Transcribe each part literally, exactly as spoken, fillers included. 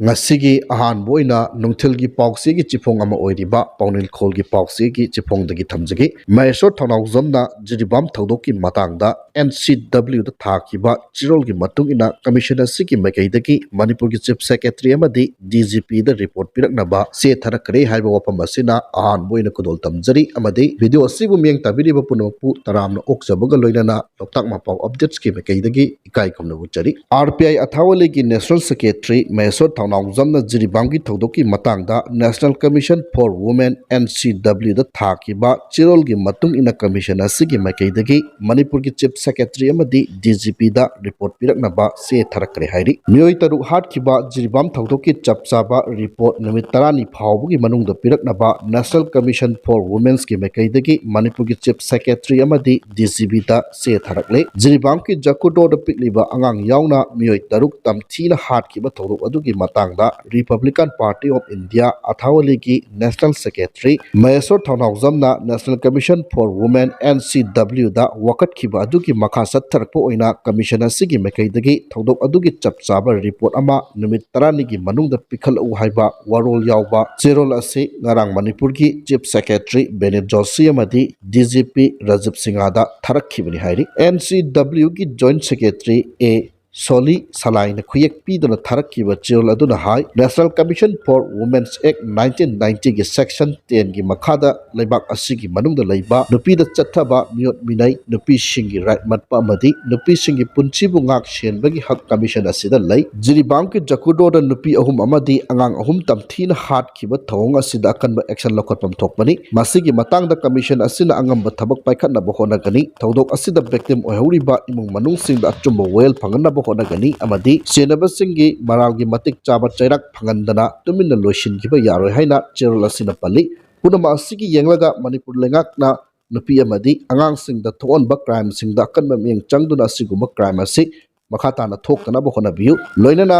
ꯉꯁꯤꯒꯤ ꯑꯍꯥꯟꯕ ꯑꯣꯏꯅ ꯅꯨꯡꯊꯤꯜꯒꯤ ꯄꯥꯎꯆꯦꯒꯤ ꯆꯤꯐꯣꯡ ꯑꯃ ꯑꯣꯏꯔꯤꯕ ꯄꯥꯎꯅꯤꯜꯈꯣꯜꯒꯤ ꯄꯥꯎꯆꯦꯒꯤ ꯆꯤꯐꯣꯡꯗꯒꯤ ꯊꯝꯖꯒꯦ꯫ ꯃꯍꯦꯁꯣꯔ ꯊꯧꯅꯥꯎꯖꯝꯅ ꯖꯤꯔꯤꯕꯥꯝ ꯊꯧꯗꯣꯛꯀꯤ ꯃꯇꯥꯡꯗ NCW ꯗ ꯊꯥꯈꯤꯕ ꯆꯦꯔꯣꯜꯒꯤ ꯃꯇꯨꯡ ꯏꯟꯅ commission ꯑꯁꯤꯒꯤ ꯃꯥꯏꯀꯩꯗꯒꯤ ꯃꯅꯤꯄꯨꯔꯒꯤ Chief Secretary ꯑꯃꯗꯤ DGP ꯗ report ꯄꯤꯔꯛꯅꯕ ꯆꯦ ꯊꯥꯔꯛꯈ꯭ꯔꯦ ꯍꯥꯏꯕ ꯋꯥꯐꯝ ꯑꯁꯤꯅ ꯑꯍꯥꯟꯕ ꯑꯣꯏꯅ ꯈꯨꯗꯣꯜ ꯇꯝꯖꯔꯤ꯫ ꯑꯃꯗꯤ video ꯑꯁꯤꯕꯨ ꯃꯤꯠꯌꯦꯡ ꯇꯥꯕꯤꯔꯤꯕ ꯄꯨꯝꯅꯃꯛꯄꯨ ꯇꯔꯥꯝꯅ ꯑꯣꯛꯆꯕꯒ ꯂꯣꯏꯅꯅ ꯂꯣꯛꯇꯥꯛ ꯃꯄꯥꯎ updates ꯀꯤ ꯃꯥꯏꯀꯩꯗꯒꯤ ꯏꯀꯥꯏ ꯈꯨꯝꯅꯕ ꯎꯠꯆꯔꯤ꯫ RPI ꯑꯊꯥꯋꯥꯂꯤꯒꯤ National Secretary ꯃꯍꯦꯁꯣꯔ ꯊꯧꯅꯥꯎꯖꯝꯅ ꯖꯤꯔꯤꯕꯥꯝꯒꯤ ꯊꯧꯗꯣꯛꯀꯤ ꯃꯇꯥꯡꯗ National Commission for Women, NCW ꯗ ꯊꯥꯈꯤꯕ ꯆꯦꯔꯣꯜꯒꯤ ꯃꯇꯨꯡ ꯏꯟꯅ commission ꯑꯁꯤꯒꯤ ꯃꯥꯏꯀꯩꯗꯒꯤ ꯃꯅꯤꯄꯨꯔꯒꯤ Chief Secretary ꯑꯃꯗꯤ DGP ꯗ report ꯄꯤꯔꯛꯅꯕ ꯆꯦ ꯊꯥꯔꯛꯈ꯭ꯔꯦ ꯍꯥꯏꯔꯤ꯫ ꯃꯤꯑꯣꯏ ꯇꯔꯨꯛ ꯍꯥꯠꯈꯤꯕ ꯖꯤꯔꯤꯕꯥꯝ ꯊꯧꯗꯣꯛꯀꯤ ꯆꯞ ꯆꯥꯕ report ꯅꯨꯃꯤꯠ ꯇꯔꯥꯅꯤ ꯐꯥꯎꯕꯒꯤ ꯃꯅꯨꯡꯗ ꯄꯤꯔꯛꯅꯕ National Commission for Women's ꯀꯤ ꯃꯥꯏꯀꯩꯗꯒꯤ ꯃꯅꯤꯄꯨꯔꯒꯤ Chief Secretary ꯑꯃꯗꯤ DGP ꯗ ꯆꯦ ꯊꯥꯔꯛꯂꯦ꯫ ꯖꯤꯔꯤꯕꯥꯝꯒꯤ ꯖꯀꯨꯗꯣꯔꯗ ꯄꯤꯛꯂꯤꯕ ꯑꯉꯥꯡ ꯌꯥꯎꯅ ꯃꯤꯑꯣꯏ ꯇꯔꯨꯛ ꯇꯝꯊꯤꯅ ꯍꯥꯠꯈꯤꯕ ꯊꯧꯗꯣꯛ ꯑꯗꯨꯒꯤ ꯃꯇꯥꯡꯗ Republican Party of India ꯑꯊꯥꯋꯥꯂꯤꯒꯤ National Secretary Mysore ꯊꯧꯅꯥꯎꯖꯝꯅ National Commission for Women, NCW ꯗ ꯋꯥꯀꯠꯈꯤꯕ ꯑꯗꯨꯒꯤ ꯃꯈꯥ ꯆꯠꯊꯔꯛꯄ ꯑꯣꯏꯅ commission ꯑꯁꯤꯒꯤ ꯃꯥꯏꯀꯩꯗꯒꯤ ꯊꯧꯗꯣꯛ ꯑꯗꯨꯒꯤ ꯆꯞ ꯆꯥꯕ report ꯑꯃ ꯅꯨꯃꯤꯠ ꯇꯔꯥꯅꯤꯒꯤ ꯃꯅꯨꯡꯗ ꯄꯤꯈꯠꯂꯛꯎ ꯍꯥꯏꯕ ꯋꯥꯔꯣꯜ ꯌꯥꯎꯕ ꯆꯦꯔꯣꯜ ꯑꯁꯤ ꯉꯔꯥꯡ ꯃꯅꯤꯄꯨꯔꯒꯤ Chief Secretary ꯕꯤꯅꯤꯠ ꯖꯣꯁꯤ ꯑꯃꯗꯤ DGP ꯔꯥꯖꯤꯕ ꯁꯤꯡꯍꯗ ꯊꯥꯔꯛꯈꯤꯕꯅꯤ ꯍꯥꯏꯔꯤ꯫ NCW ꯒꯤ Joint Secretary ꯑꯦ ꯁꯣꯂꯤ ꯁꯂꯥꯏꯅ ꯈꯨꯌꯦꯛ ꯄꯤꯗꯨꯅ ꯊꯥꯔꯛꯈꯤꯕ ꯆꯦꯔꯣꯜ ꯑꯗꯨꯅ ꯍꯥꯏ, National Commission for Women's Act nineteen ninety ꯒꯤ section ten ꯒꯤ ꯃꯈꯥꯗ ꯂꯩꯕꯥꯛ ꯑꯁꯤꯒꯤ ꯃꯅꯨꯡꯗ ꯂꯩꯕ ꯅꯨꯄꯤꯗ ꯆꯠꯊꯕ ꯃꯤꯑꯣꯠ ꯃꯤꯅꯩ, ꯅꯨꯄꯤꯁꯤꯡꯒꯤ right ꯃꯠꯄ ꯑꯃꯗꯤ ꯅꯨꯄꯤꯁꯤꯡꯒꯤ ꯄꯨꯟꯁꯤꯕꯨ ꯉꯥꯛ ꯁꯦꯟꯕꯒꯤ ꯍꯛ commission ꯑꯁꯤꯗ ꯂꯩ꯫ ꯖꯤꯔꯤꯕꯥꯝꯒꯤ ꯖꯀꯨꯗꯣꯔꯗ ꯅꯨꯄꯤ ꯑꯍꯨꯝ ꯑꯃꯗꯤ ꯑꯉꯥꯡ ꯑꯍꯨꯝ ꯇꯝꯊꯤꯅ ꯍꯥꯠꯈꯤꯕ ꯊꯧꯑꯣꯡ ꯑꯁꯤꯗ ꯑꯀꯟꯕ action ꯂꯧꯈꯠꯐꯝ ꯊꯣꯛꯄꯅꯤ꯫ ꯃꯁꯤꯒꯤ ꯃꯇꯥꯡꯗ commission ꯑꯁꯤꯅ ꯑꯉꯝꯕ ꯊꯕꯛ ꯄꯥꯏꯈꯠꯅꯕ ꯍꯣꯠꯅꯒꯅꯤ꯫ ꯊꯧꯗꯣꯛ ꯑꯁꯤꯗ victim ꯑꯣꯏꯍꯧꯔꯤꯕ ꯏꯃꯨꯡ ꯃꯅꯨꯡꯁꯤꯡꯗ ꯑꯆꯨꯝꯕ ꯋꯥꯌꯦꯜ ꯐꯪꯍꯟꯅꯕ ꯍꯣꯠꯅꯒꯅꯤ ꯑꯃꯗꯤ ꯁꯦꯟꯅꯕꯁꯤꯡꯒꯤ ꯃꯔꯥꯜꯒꯤ ꯃꯇꯤꯛ ꯆꯥꯕ ꯆꯩꯔꯥꯛ ꯐꯪꯍꯟꯗꯅ ꯇꯨꯃꯤꯟꯅ ꯂꯣꯏꯁꯤꯟꯈꯤꯕ ꯌꯥꯔꯣꯏ ꯍꯥꯏꯅ ꯆꯦꯔꯣꯜ ꯑꯁꯤꯅ ꯄꯜꯂꯤ꯫ ꯄꯨꯝꯅꯃꯛ ꯑꯁꯤꯒꯤ ꯌꯦꯡꯂꯒ ꯃꯅꯤꯄꯨꯔ ꯂꯩꯉꯥꯛꯅ ꯅꯨꯄꯤ ꯑꯃꯗꯤ ꯑꯉꯥꯡꯁꯤꯡꯗ ꯊꯣꯛꯍꯟꯕ crimeꯁꯤꯡꯗ ꯑꯀꯟꯕ ꯃꯤꯠꯌꯦꯡ ꯆꯪꯗꯨꯅ ꯑꯁꯤꯒꯨꯝꯕ crime ꯑꯁꯤ ꯃꯈꯥ ꯇꯥꯅ ꯊꯣꯛꯇꯅꯕ ꯍꯣꯠꯅꯕꯤꯌꯨ꯫ ꯂꯣꯏꯅꯅ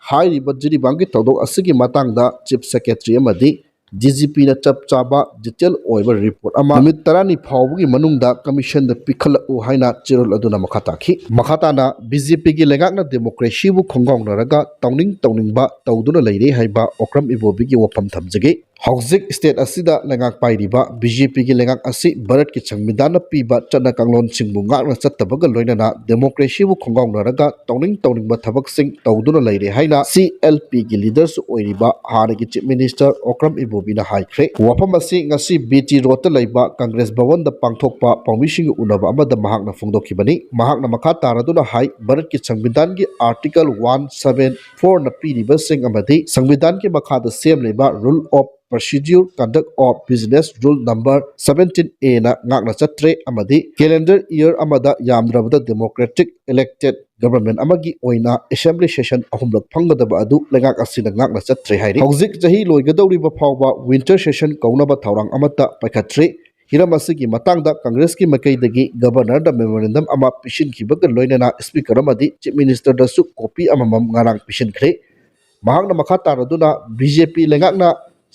ꯍꯥꯏꯔꯤꯕ ꯖꯤꯔꯤꯕꯥꯝꯒꯤ ꯊꯧꯗꯣꯛ ꯑꯁꯤꯒꯤ ꯃꯇꯥꯡꯗ Chief Secretary ꯑꯃꯗꯤ ꯗꯤ ꯖꯤ ꯄꯤꯅ ꯆꯞ ꯆꯥꯕ detail ꯑꯣꯏꯕ report ꯑꯃ ꯅꯨꯃꯤꯠ ꯇꯔꯥꯅꯤ ꯐꯥꯎꯕꯒꯤ ꯃꯅꯨꯡꯗ commissionꯗ ꯄꯤꯈꯠꯂꯛꯎ ꯍꯥꯏꯅ ꯆꯦꯔꯣꯜ ꯑꯗꯨꯅ ꯃꯈꯥ ꯇꯥꯈꯤ꯫ ꯃꯈꯥ ꯇꯥꯅ ꯕꯤ ꯖꯦ ꯄꯤꯒꯤ ꯂꯩꯉꯥꯛꯅ democracyꯕꯨ ꯈꯣꯡꯒꯥꯎꯅꯔꯒ ꯇꯧꯅꯤꯡ ꯇꯧꯅꯤꯡꯕ ꯇꯧꯗꯨꯅ ꯂꯩꯔꯦ ꯍꯥꯏꯕ ꯑꯣꯀ꯭ꯔꯝ ꯏꯕꯣꯕꯤꯒꯤ ꯋꯥꯐꯝ ꯊꯝꯖꯒꯦ꯫ ꯍꯧꯖꯤꯛ state ꯑꯁꯤꯗ ꯂꯩꯉꯥꯛ ꯄꯥꯏꯔꯤꯕ ꯕꯤ ꯖꯦ ꯄꯤꯒꯤ ꯂꯩꯉꯥꯛ ꯑꯁꯤ ꯚꯥꯔꯠꯀꯤ ꯁꯪꯕꯤꯙꯥꯟꯅ ꯄꯤꯕ ꯆꯠꯅ ꯀꯥꯡꯂꯣꯟꯁꯤꯡꯕꯨ ꯉꯥꯛꯅ ꯆꯠꯇꯕꯒ ꯂꯣꯏꯅꯅ democracyꯕꯨ ꯈꯣꯡꯒꯥꯎꯅꯔꯒ ꯇꯧꯅꯤꯡ ꯇꯧꯅꯤꯡꯕ ꯊꯕꯛꯁꯤꯡ ꯇꯧꯗꯨꯅ ꯂꯩꯔꯦ ꯍꯥꯏꯅ ꯁꯤ ꯑꯦꯜ ꯄꯤꯒꯤ leaderꯁꯨ ꯑꯣꯏꯔꯤꯕ ꯍꯥꯟꯅꯒꯤ Chief Minister ꯑꯣꯀ꯭ꯔꯝ ꯏꯕꯣꯕꯤꯅ ꯍꯥꯏꯈ꯭ꯔꯦ꯫ ꯋꯥꯐꯝ ꯑꯁꯤ ꯉꯁꯤ ꯕꯤ ꯇꯤ ꯔꯣꯗꯇ ꯂꯩꯕ ꯀꯪꯒ꯭ꯔꯦꯁ ꯚꯋꯟꯗ ꯄꯥꯡꯊꯣꯛꯄ ꯄꯥꯎꯃꯤꯁꯤꯡꯒꯤ ꯎꯅꯕ ꯑꯃꯗ ꯃꯍꯥꯛꯅ ꯐꯣꯡꯗꯣꯛꯈꯤꯕꯅꯤ꯫ ꯃꯍꯥꯛꯅ ꯃꯈꯥ ꯇꯥꯔꯗꯨꯅ ꯍꯥꯏ, ꯚꯥꯔꯠꯀꯤ ꯁꯪꯕꯤꯙꯥꯟꯒꯤ Article one seven fourꯅ ꯄꯤꯔꯤꯕꯁꯤꯡ ꯑꯃꯗꯤ ꯁꯪꯕꯤꯙꯥꯟꯒꯤ ꯃꯈꯥꯗ ꯁꯦꯝꯂꯤꯕ Rule of Procedure Conduct of Business Rule number seventeen Aꯅ ꯉꯥꯛꯅ ꯆꯠꯇ꯭ꯔꯦ ꯑꯃꯗꯤ calendar year ꯑꯃꯗ ꯌꯥꯝꯗ꯭ꯔꯕꯗ democratic elected government ꯑꯃꯒꯤ ꯑꯣꯏꯅ assembly session ꯑꯍꯨꯝꯂꯛ ꯐꯪꯒꯗꯕ ꯑꯗꯨ ꯂꯩꯉꯥꯛ ꯑꯁꯤꯅ ꯉꯥꯛꯅ ꯆꯠꯇ꯭ꯔꯦ ꯍꯥꯏꯔꯤ꯫ ꯍꯧꯖꯤꯛ ꯆꯍꯤ ꯂꯣꯏꯒꯗꯧꯔꯤꯕ ꯐꯥꯎꯕ winter session ꯀꯧꯅꯕ ꯊꯧꯔꯥꯡ ꯑꯃꯠꯇ ꯄꯥꯏꯈꯠꯇ꯭ꯔꯤ꯫ ꯍꯤꯔꯝ ꯑꯁꯤꯒꯤ ꯃꯇꯥꯡꯗ ꯀꯪꯒ꯭ꯔꯦꯁꯀꯤ ꯃꯥꯏꯀꯩꯗꯒꯤ Governorꯗ memorandum ꯑꯃ ꯄꯤꯁꯤꯟꯈꯤꯕꯒ ꯂꯣꯏꯅꯅ Speaker ꯑꯃꯗꯤ Chief Ministerꯗꯁꯨ copy ꯑꯃꯃꯝ ꯉꯔꯥꯡ ꯄꯤꯁꯤꯟꯈ꯭ꯔꯦ꯫ ꯃꯍꯥꯛꯅ ꯃꯈꯥ ꯇꯥꯔꯗꯨꯅ ꯕꯤ ꯖꯦ ꯄꯤ ꯂꯩꯉꯥꯛꯅ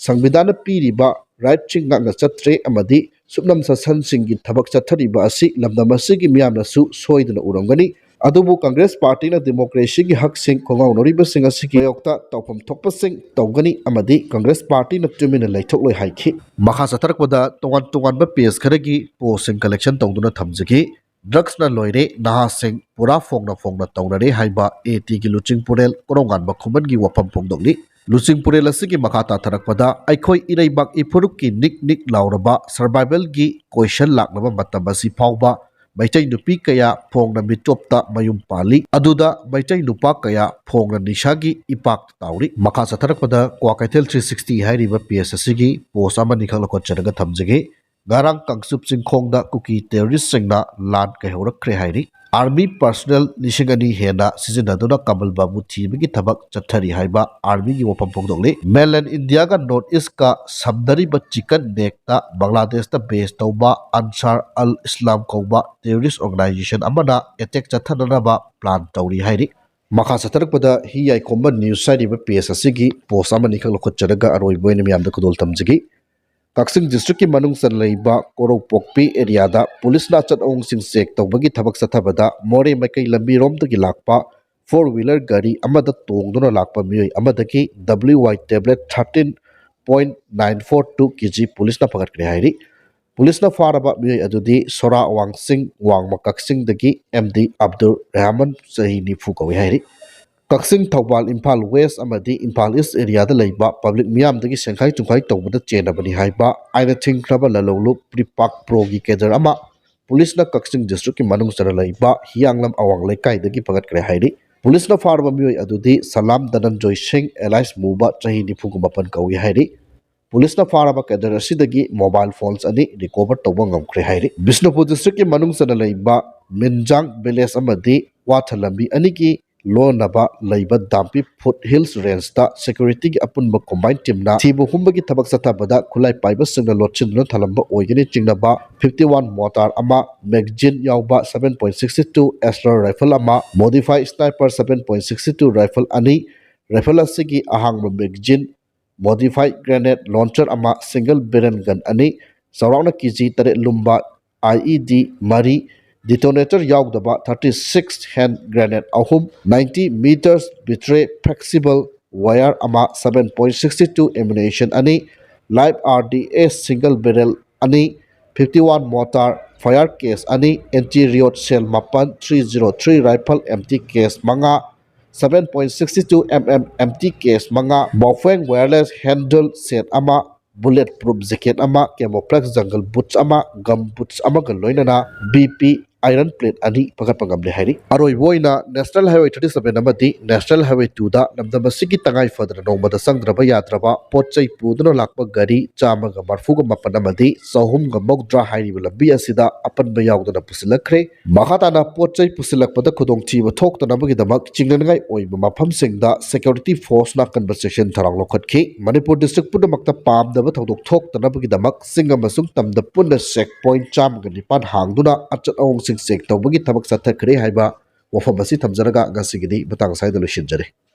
ꯁꯪꯕꯤꯙꯥꯟꯅ ꯄꯤꯔꯤꯕ rightꯁꯤꯡ ꯉꯥꯛꯅ ꯆꯠꯇ꯭ꯔꯦ ꯑꯃꯗꯤ ꯁꯨꯞꯅꯝ ꯁꯥꯁꯟꯁꯤꯡꯒꯤ ꯊꯕꯛ ꯆꯠꯊꯔꯤꯕ ꯑꯁꯤ ꯂꯝꯗꯝ ꯑꯁꯤꯒꯤ ꯃꯤꯌꯥꯝꯅꯁꯨ ꯁꯣꯏꯗꯅ ꯎꯔꯝꯒꯅꯤ꯫ ꯑꯗꯨꯕꯨ ꯀꯪꯒ꯭ꯔꯦꯁ ꯄꯥꯔꯇꯤꯅ democracyꯒꯤ ꯍꯛꯁꯤꯡ ꯈꯣꯡꯒꯥꯎꯅꯔꯤꯕꯁꯤꯡ ꯑꯁꯤꯒꯤ ꯃꯥꯌꯣꯛꯇ ꯇꯧꯐꯝ ꯊꯣꯛꯄꯁꯤꯡ ꯇꯧꯒꯅꯤ ꯑꯃꯗꯤ ꯀꯪꯒ꯭ꯔꯦꯁ ꯄꯥꯔꯇꯤꯅ ꯇꯨꯃꯤꯟꯅ ꯂꯩꯊꯣꯛꯂꯣꯏ ꯍꯥꯏꯈꯤ꯫ ꯃꯈꯥ ꯆꯠꯊꯔꯛꯄꯗ ꯇꯣꯉꯥꯟ ꯇꯣꯉꯥꯟꯕ page ꯈꯔꯒꯤ postꯁꯤꯡ collection ꯇꯧꯗꯨꯅ ꯊꯝꯖꯒꯦ꯫ Drugsꯅ ꯂꯣꯏꯔꯦ, ꯅꯍꯥꯁꯤꯡ ꯄꯨꯔꯥ ꯐꯣꯡꯅ ꯐꯣꯡꯅ ꯇꯧꯅꯔꯦ ꯍꯥꯏꯕ ꯑꯦ ꯇꯤꯒꯤ ꯂꯨꯆꯤꯡꯄꯨꯔꯦꯜ ꯀꯣꯔꯧꯉꯥꯟꯕ ꯈꯨꯃꯟꯒꯤ ꯋꯥꯐꯝ ꯐꯣꯡꯗꯣꯛꯂꯤ꯫ ꯂꯨꯆꯤꯡꯄꯨꯔꯦꯜ ꯑꯁꯤꯒꯤ ꯃꯈꯥ ꯇꯥꯊꯔꯛꯄꯗ ꯑꯩꯈꯣꯏ ꯏꯔꯩꯕꯥꯛ ꯏꯐꯨꯔꯨꯞꯀꯤ ꯅꯤꯛ ꯅꯤꯛ ꯂꯥꯎꯔꯕ survivalꯒꯤ question ꯂꯥꯛꯂꯕ ꯃꯇꯝ ꯑꯁꯤ ꯐꯥꯎꯕ ꯃꯩꯇꯩ ꯅꯨꯄꯤ ꯀꯌꯥ ꯐꯣꯡꯅ ꯃꯤꯇꯣꯞꯇ ꯃꯌꯨꯝ ꯄꯥꯜꯂꯤ꯫ ꯑꯗꯨꯗ ꯃꯩꯇꯩ ꯅꯨꯄꯥ ꯀꯌꯥ ꯐꯣꯡꯅ ꯅꯤꯁꯥꯒꯤ ꯏꯄꯥꯛꯇ ꯇꯥꯎꯔꯤ꯫ ꯃꯈꯥ ꯆꯠꯊꯔꯛꯄꯗ ꯀ꯭ꯋꯥꯀꯩꯊꯦꯜ three sixty ꯍꯥꯏꯔꯤꯕ page ꯑꯁꯤꯒꯤ post ꯑꯃꯅꯤꯈꯛ ꯂꯧꯈꯠꯆꯔꯒ ꯊꯝꯖꯒꯦ꯫ ꯉꯔꯥꯡ ꯀꯥꯡꯆꯨꯞ ꯆꯤꯡꯈꯣꯡꯗ ꯀꯨꯀꯤ terroristꯁꯤꯡꯅ ꯂꯥꯟ ꯀꯩꯍꯧꯔꯛꯈ꯭ꯔꯦ ꯍꯥꯏꯔꯤ꯫ Army personnel ꯂꯤꯁꯤꯡ ꯑꯅꯤ ꯍꯦꯟꯅ ꯁꯤꯖꯤꯟꯅꯗꯨꯅ ꯀꯃꯜ ꯕꯥꯕꯨ ꯊꯤꯕꯒꯤ ꯊꯕꯛ ꯆꯠꯊꯔꯤ ꯍꯥꯏꯕ armyꯒꯤ ꯋꯥꯐꯝ ꯐꯣꯡꯗꯣꯛꯂꯤ꯫ Mainland Indiaꯒ North Eastꯀ ꯁꯝꯅꯔꯤꯕ chicken neckꯇ ꯕꯪꯒ꯭ꯂꯥꯗꯦꯁꯇ base ꯇꯧꯕ ꯑꯟꯁꯥꯔ ꯑꯜ ꯏꯁꯂꯥꯝ ꯀꯧꯕ terrorist organisation ꯑꯃꯅ attack ꯆꯠꯊꯅꯅꯕ plan ꯇꯧꯔꯤ ꯍꯥꯏꯔꯤ꯫ ꯃꯈꯥ ꯆꯠꯊꯔꯛꯄꯗ ꯍꯤ ꯌꯥꯏꯈꯣꯝꯕ ꯅ꯭ꯌꯨꯁ ꯍꯥꯏꯔꯤꯕ ꯄꯦꯖ ꯑꯁꯤꯒꯤ ꯄꯣꯁ ꯑꯃꯅꯤꯈꯛ ꯂꯧꯈꯠꯆꯔꯒ ꯑꯔꯣꯏꯕ ꯑꯣꯏꯅ ꯃꯌꯥꯝꯗ ꯈꯨꯗꯣꯜ ꯇꯝꯖꯒꯦ꯫ ꯀꯛꯆꯤꯡ ꯗꯤꯁꯇ꯭ꯔꯤꯛꯀꯤ ꯃꯅꯨꯡ ꯆꯟꯅ ꯂꯩꯕ ꯀꯣꯔꯧꯄꯣꯛꯄꯤ ꯑꯦꯔꯤꯌꯥꯗ ꯄꯨꯂꯤꯁꯅ ꯑꯆꯠ ꯑꯋꯣꯡꯁꯤꯡ ꯆꯦꯛ ꯇꯧꯕꯒꯤ ꯊꯕꯛ ꯆꯠꯊꯕꯗ ꯃꯣꯔꯦ ꯃꯥꯏꯀꯩ ꯂꯝꯕꯤꯔꯣꯝꯗꯒꯤ ꯂꯥꯛꯄ ꯐꯣꯔ ꯋꯤꯂꯔ ꯒꯥꯔꯤ ꯑꯃꯗ ꯇꯣꯡꯗꯨꯅ ꯂꯥꯛꯄ ꯃꯤꯑꯣꯏ ꯑꯃꯗꯒꯤ W Y tablet thirteen point nine four two K G ꯄꯨꯂꯤꯁꯅ ꯐꯒꯠꯈ꯭ꯔꯦ ꯍꯥꯏꯔꯤ꯫ ꯄꯨꯂꯤꯁꯅ ꯐꯥꯔꯕ ꯃꯤꯑꯣꯏ ꯑꯗꯨꯗꯤ ꯁꯣꯔꯥ ꯑꯋꯥꯡꯆꯤꯡ, ꯋꯥꯡꯃ ꯀꯛꯆꯤꯡꯗꯒꯤ M D ꯑꯕꯗꯨꯜ ꯔꯍꯃꯟ, ꯆꯍꯤ ꯅꯤꯐꯨ ꯀꯧꯏ ꯍꯥꯏꯔꯤ꯫ ꯀꯛꯆꯤꯡ, ꯊꯧꯕꯥꯜ, ꯏꯝꯐꯥꯜ ꯋꯦꯁ ꯑꯃꯗꯤ ꯏꯝꯐꯥꯜ ꯏꯁ ꯑꯦꯔꯤꯌꯥꯗ ꯂꯩꯕ ꯄꯕ꯭ꯂꯤꯛ ꯃꯤꯌꯥꯝꯗꯒꯤ ꯁꯦꯡꯈꯥꯏ ꯇꯨꯡꯈꯥꯏ ꯇꯧꯕꯗ ꯆꯦꯟꯅꯕꯅꯤ ꯍꯥꯏꯕ ꯑꯥꯏꯟꯅ ꯊꯤꯡꯈ꯭ꯔꯕ ꯂꯂꯣꯡꯂꯨꯞ ꯄ꯭ꯔꯤꯄꯥꯛ ꯄ꯭ꯔꯣꯒꯤ ꯀꯦꯗꯔ ꯑꯃ ꯄꯨꯂꯤꯁꯅ ꯀꯛꯆꯤꯡ ꯗꯤꯁꯇ꯭ꯔꯤꯛꯀꯤ ꯃꯅꯨꯡ ꯆꯟꯅ ꯂꯩꯕ ꯍꯤꯌꯥꯡꯂꯝ ꯑꯋꯥꯡ ꯂꯩꯀꯥꯏꯗꯒꯤ ꯐꯒꯠꯈ꯭ꯔꯦ ꯍꯥꯏꯔꯤ꯫ ꯄꯨꯂꯤꯁꯅ ꯐꯥꯔꯕ ꯃꯤꯑꯣꯏ ꯑꯗꯨꯗꯤ ꯁꯂꯥꯝ ꯙꯅꯟꯖꯣꯏ ꯁꯤꯡ, alias ꯃꯨꯕ, ꯆꯍꯤ ꯅꯤꯐꯨꯒ ꯃꯥꯄꯟ ꯀꯧꯏ ꯍꯥꯏꯔꯤ꯫ ꯄꯨꯂꯤꯁꯅ ꯐꯥꯔꯕ ꯀꯦꯗꯔ ꯑꯁꯤꯗꯒꯤ ꯃꯣꯕꯥꯏꯜ ꯐꯣꯟꯁ ꯑꯅꯤ ꯔꯤꯀꯣꯚꯔ ꯇꯧꯕ ꯉꯝꯈ꯭ꯔꯦ ꯍꯥꯏꯔꯤ꯫ ꯕꯤꯁꯅꯨꯄꯨꯔ ꯗꯤꯁꯇ꯭ꯔꯤꯛꯀꯤ ꯃꯅꯨꯡ ꯆꯟꯅ ꯂꯩꯕ ꯃꯤꯟꯖꯥꯡ ꯚꯤꯂꯦꯖ ꯑꯃꯗꯤ ꯀ꯭ꯋꯥꯊ ꯂꯝꯕꯤ ꯑꯅꯤꯒꯤ ꯂꯣꯟꯅꯕ ꯂꯩꯕ ꯗꯥꯝꯄꯤ ꯐꯨꯠ ꯍꯤꯜꯁ ꯔꯦꯟꯖꯇ ꯁꯦꯀ꯭ꯌꯨꯔꯤꯇꯤꯒꯤ ꯑꯄꯨꯟꯕ ꯀꯣꯝꯕꯥꯏꯟ ꯇꯤꯝꯅ ꯊꯤꯕ ꯍꯨꯝꯕꯒꯤ ꯊꯕꯛ ꯆꯠꯊꯕꯗ ꯈꯨꯠꯂꯥꯏ ꯄꯥꯏꯕꯁꯤꯡꯅ ꯂꯣꯠꯁꯤꯟꯗꯨꯅ ꯊꯝꯂꯝꯕ ꯑꯣꯏꯒꯅꯤ ꯆꯤꯡꯅꯕ fifty one ꯃꯣꯇꯥꯔ ꯑꯃ, ꯃꯦꯒꯖꯤꯟ ꯌꯥꯎꯕ seven point sixty two Assault rifle ꯑꯃ, modify sniper seven point sixty two rifle ꯑꯅꯤ, ꯔꯥꯏꯐꯜ ꯑꯁꯤꯒꯤ ꯑꯍꯥꯡꯕ ꯃꯦꯒꯖꯤꯟ, modify grenade launcher ꯑꯃ, single barrel gun ꯑꯅꯤ, ꯆꯥꯎꯔꯥꯛꯅ ꯀꯦ ꯖꯤ ꯇꯔꯦꯠ ꯂꯨꯝꯕ I E D ꯃꯔꯤ, detonator ꯌꯥꯎꯗꯕ thirty six hand grenade ꯑꯍꯨꯝ, ninety meters betray flexible wire ꯑꯃ, seven point sixty two ammunition ꯑꯅꯤ, live R D S single barrel ꯑꯅꯤ, fifty one mortar fire case ꯑꯅꯤ, anti riot shell ꯃꯥꯄꯟ, three zero three rifle empty case ꯃꯉꯥ, seven point sixty two M M empty case ꯃꯉꯥ, Baofeng wireless handle set ꯑꯃ, bullet proof jacket ꯑꯃ, camouflage jungle boots ꯑꯃ, gum boots ꯑꯃꯒ ꯂꯣꯏꯅꯅ B P iron plate ꯑꯅꯤ ꯐꯒꯠꯄ ꯉꯝꯂꯦ ꯍꯥꯏꯔꯤ꯫ ꯑꯔꯣꯏꯕ ꯑꯣꯏꯅ National Highway thirty seven ꯑꯃꯗꯤ National Highway two ꯗ ꯂꯝꯗꯝ ꯑꯁꯤꯒꯤ ꯇꯉꯥꯏ ꯐꯗꯅ ꯅꯣꯡꯃꯗ ꯆꯪꯗ꯭ꯔꯕ ꯌꯥꯗ꯭ꯔꯕ ꯄꯣꯠ ꯆꯩ ꯄꯨꯗꯨꯅ ꯂꯥꯛꯄ ꯒꯥꯔꯤ ꯆꯥꯝꯃꯒ ꯃꯔꯤꯐꯨꯒ ꯃꯥꯄꯟ ꯑꯃꯗꯤ ꯆꯍꯨꯝꯒ ꯃꯧꯗ꯭ꯔꯥ ꯍꯥꯏꯔꯤꯕ ꯂꯝꯕꯤ ꯑꯁꯤꯗ ꯑꯄꯟꯕ ꯌꯥꯎꯗꯅ ꯄꯨꯁꯤꯜꯂꯛꯈ꯭ꯔꯦ꯫ ꯃꯈꯥ ꯇꯥꯅ ꯄꯣꯠ ꯆꯩ ꯄꯨꯁꯤꯜꯂꯛꯄꯗ ꯈꯨꯗꯣꯡꯊꯤꯕ ꯊꯣꯛꯇꯅꯕꯒꯤꯗꯃꯛ ꯆꯤꯡꯅꯅꯤꯡꯉꯥꯏ ꯑꯣꯏꯕ ꯃꯐꯝꯁꯤꯡꯗ security force ꯅ ꯑꯀꯟꯕ ꯆꯦꯛꯁꯤꯟ ꯊꯧꯔꯥꯡ ꯂꯧꯈꯠꯈꯤ꯫ ꯃꯅꯤꯄꯨꯔ ꯗꯤꯁꯇ꯭ꯔꯤꯛ ꯄꯨꯝꯅꯃꯛꯇ ꯄꯥꯝꯗꯕ ꯊꯧꯗꯣꯛ ꯊꯣꯛꯇꯅꯕꯒꯤꯗꯃꯛ ꯆꯤꯡ ꯑꯃꯁꯨꯡ ꯇꯝꯗ ꯄꯨꯟꯅ check point ꯆꯥꯝꯃꯒ ꯅꯤꯄꯥꯟ ꯍꯥꯡꯗꯨꯅ ꯑꯆꯠ ꯑꯋꯣꯡꯁꯤꯡ ꯆꯦꯛ ꯇꯧꯕꯒꯤ ꯊꯕꯛ ꯆꯠꯊꯈ꯭ꯔꯦ ꯍꯥꯏꯕ ꯋꯥꯐꯝ ꯑꯁꯤ ꯊꯝꯖꯔꯒ ꯉꯁꯤꯒꯤꯗꯤ ꯃꯇꯥꯡ ꯑꯁꯤꯗ ꯂꯣꯏꯁꯤꯟꯖꯔꯦ꯫